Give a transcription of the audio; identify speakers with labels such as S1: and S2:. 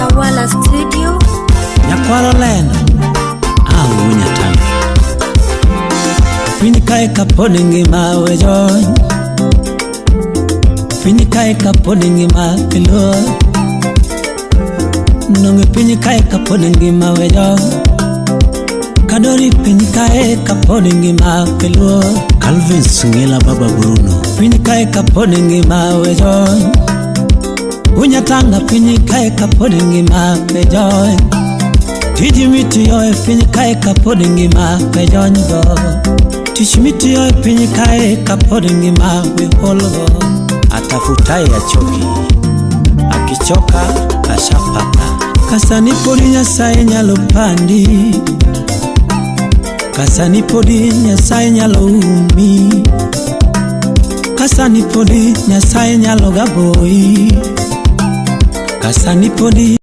S1: Tawala Studio.
S2: Nyakwaro leno awuo nyatanga. Piny kae kapod ngima wejony. Piny kae kapod ngima iluor. Nonge piny kae kapod ngima wejony. Kadori piny kae kapod ngima iluor.
S3: Calvin Sungela Baba Bruno.
S2: Piny kae kapod ngima wejony. Unyatanga piny kae kapod ngima wejony. Tiji mitiyo e piny kae kapod ngima wejonygo. Tich mitiyo e piny kae kapod ngima weholgo.
S3: Atafutaye achoki, akichoka kashapata.
S2: Kasani podi Nyasaye nyalo pandi. Kasani podi Nyasaye nyalo umi. Kasani podi Nyasaye nyalo gaboyi. Kasani podi.